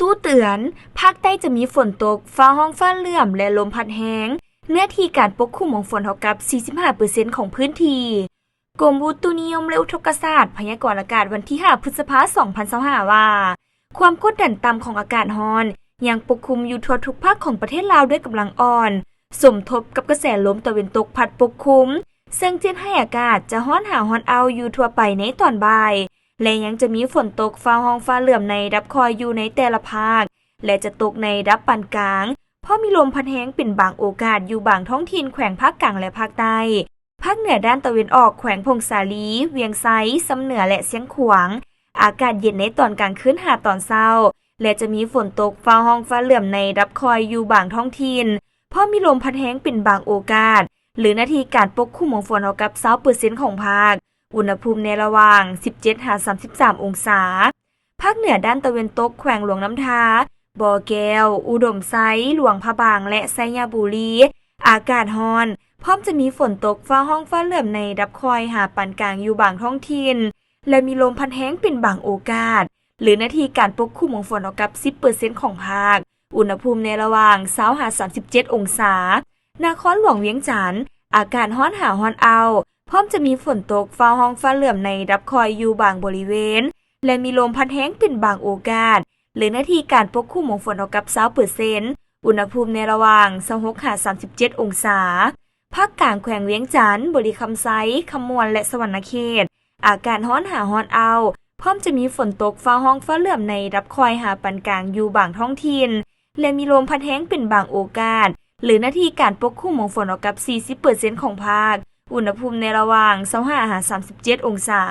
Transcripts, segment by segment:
ຕູ້ເຕືອນ, ພາກໃຕ້ຈະມີຝົນຕົກ, ຟ້າຮ້ອງຟ້າເຫຼື້ອມ ແລະ ລົມພັດແຮງ, ເນື້ອທີ່ການປົກຄຸມຂອງຝົນເທົ່າກັບສີ່ສິບຫ້າເປີເຊັນຂອງພື້ນທີ່. ກົມອຸຕຸນິຍົມ ແລະ ອຸທົກກະສາດ ພະຍາກອນອາກາດວັນທີຫ້າ ພຶດສະພາ ສອງພັນຊາວຫ້າ ວ່າ ຄວາມກົດດັນຕ່ຳຂອງອາກາດຮ້ອນຍັງປົກຄຸມຢູ່ທົ່ວທຸກພາກຂອງປະເທດລາວດ້ວຍກຳລັງອ່ອນ, ສົມທົບກັບກະແສລົມຕາເວັນຕົກພັດປົກຄຸມ, ເຊິ່ງຈະເຮັດໃຫ້ອາກາດຈະຮ້ອນຫາຮ້ອນເອົ້າຢູ່ທົ່ວໄປໃນຕອນບ່າຍ ແລະ ຍັງຈະມີຝົນຕົກ, ຟ້າຮ້ອງຟ້າເຫຼື້ອມໃນລະດັບຄ່ອຍຢູ່ໃນແຕ່ລະພາກ ແລະ ຈະຕົກໃນລະດັບປານກາງ, ພ້ອມມີລົມພັດແຮງເປັນບາງໂອກາດຢູ່ບາງທ້ອງຖິ່ນແຂວງພາກກາງ ແລະ ພາກໃຕ້. ພາກເໜືອດ້ານຕາເວັນອອກ, ແຂວງຜົ້ງສາລີ, ວຽງໄຊ, ຊຳເໜືອ ແລະ ຊຽງຂວາງ, ອາກາດເຢັນໃນຕອນກາງຄືນຫາຕອນເຊົ້າ ແລະ ຈະມີຝົນຕົກ, ຟ້າຮ້ອງຟ້າເຫຼື້ອມໃນລະດັບຄ່ອຍຢູ່ບາງທ້ອງຖິ່ນ, ພ້ອມມີລົມພັດແຮງເປັນບາງໂອກາດ ຫຼື ເນື້ອທີ່ການປົກຄຸມຂອງຝົນເທົ່າກັບຊາວເປີເຊັນຂອງພາກ, ອຸນຫະພູມໃນລະຫວ່າງສິບເຈັດຫາສາມສິບສາມອົງສາ. ພາກເໜືອດ້ານຕາເວັນຕົກ, ແຂວງຫຼວງນ້ຳທາ, ບໍ່ແກ້ວ, ອຸດົມໄຊ, ຫຼວງພະບາງ ແລະ ໄຊຍະບູລີ, ອາກາດຮ້ອນ, ພ້ອມຈະມີຝົນຕົກ, ຟ້າຮ້ອງຟ້າເຫຼື້ອມໃນລະດັບຄ່ອຍຫາປານກາງຢູ່ບາງທ້ອງຖິ່ນ ແລະ ມີລົມພັດແຮງເປັນບາງໂອກາດ ຫຼື ເນື້ອທີ່ການປົກຄຸມຂອງຝົນເທົ່າກັບສິບເປີເຊັນຂອງພາກ, ອຸນຫະພູມໃນລະຫວ່າງຊາວຫາສາມສິບເຈັດອົງສາ. ນະຄອນຫຼວງວຽງຈັນ, ອາກາດຮ້ອນຫາຮ້ອນເອົ້າ, ພ້ອມຈະມີຝົນຕົກ, ຟ້າຮ້ອງຟ້າເຫຼື້ອມໃນລະດັບຄ່ອຍຢູ່ບາງບໍລິເວນ ແລະ ມີລົມພັດແຮງເປັນບາງໂອກາດ ຫຼື ເນື້ອທີ່ການປົກຄຸມຂອງຝົນເທົ່າກັບຊາວເປີເຊັນ, ອຸນຫະພູມໃນລະຫວ່າງຊາວຫົກຫາສາມສິບເຈັດອົງສາ. ພາກກາງ, ແຂວງວຽງຈັນ, ບໍລິຄຳໄຊ, ຄຳມ່ວນ ແລະ ສະຫວັນນະເຂດ, ອາກາດຮ້ອນຫາຮ້ອນເອົ້າ, ພ້ອມຈະມີຝົນຕົກ, ຟ້າຮ້ອງຟ້າເຫຼື້ອມໃນລະດັບຄ່ອຍຫາປານກາງຢູ່ບາງທ້ອງຖິ່ນ ແລະ ມີລົມພັດແຮງເປັນບາງໂອກາດ ຫຼື ເນື້ອທີ່ການປົກຄຸມຂອງຝົນເທົ່າກັບສີ່ສິບເປີເຊັນຂອງພາກ, ອຸນຫະພູມໃນລະຫວ່າງຊາວຫ້າຫາສາມສິບເຈັດອົງສາ.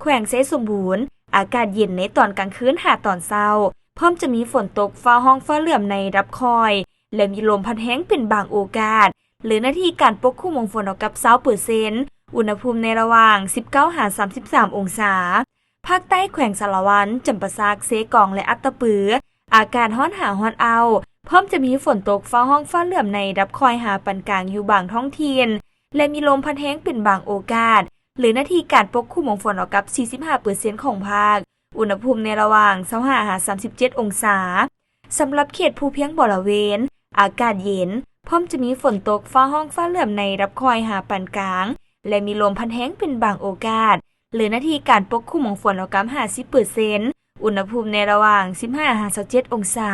ແຂວງໄຊສົມບູນ, ອາກາດເຢັນໃນຕອນກາງຄືນຫາຕອນເຊົ້າ, ພ້ອມຈະມີຝົນຕົກ, ຟ້າຮ້ອງຟ້າເຫຼື້ອມໃນລະດັບຄ່ອຍ ແລະ ມີລົມພັດແຮງເປັນບາງໂອກາດ ຫຼື ເນື້ອທີ່ການປົກຄຸມຂອງຝົນເທົ່າກັບຊາວເປີເຊັນ, ອຸນຫະພູມໃນລະຫວ່າງສິບເກົ້າຫາສາມສິບສາມອົງສາ. ພາກໃຕ້, ແຂວງສາລະວັນ, ຈຳປາສັກ, ເຊກອງ ແລະ ອັດຕະປື, ອາກາດຮ້ອນຫາຮ້ອນເອົ້າ, ພ້ອມຈະມີຝົນຕົກ, ຟ້າຮ້ອງຟ້າເຫຼື້ອມໃນລະດັບຄ່ອຍຫາປານກາງຢູ່ບາງທ້ອງຖິ່ນ ແລະ ມີລົມພັດແຮງເປັນບາງໂອກາດ ຫຼື ເນື້ອທີ່ການປົກຄຸມຂອງຝົນເທົ່າກັບສີ່ສິບຫ້າເປີເຊັນຂອງພາກ, ອຸນຫະພູມໃນລະຫວ່າງຊາວຫ້າຫາສາມສິບເຈັດອົງສາ. ສຳລັບເຂດພູພຽງບໍລະເວນ, ອາກາດເຢັນ, ພ້ອມຈະມີຝົນຕົກ, ຟ້າຮ້ອງຟ້າເຫຼື້ອມໃນລະດັບຄ່ອຍຫາປານກາງ ແລະ ມີລົມພັດແຮງເປັນບາງໂອກາດ ຫຼື ເນື້ອທີ່ການປົກຄຸມຂອງຝົນເທົ່າກັບຫ້າສິບເປີເຊັນ, ອຸນຫະພູມໃນລະຫວ່າງສິບຫ້າຫາຊາວເຈັດອົງສາ.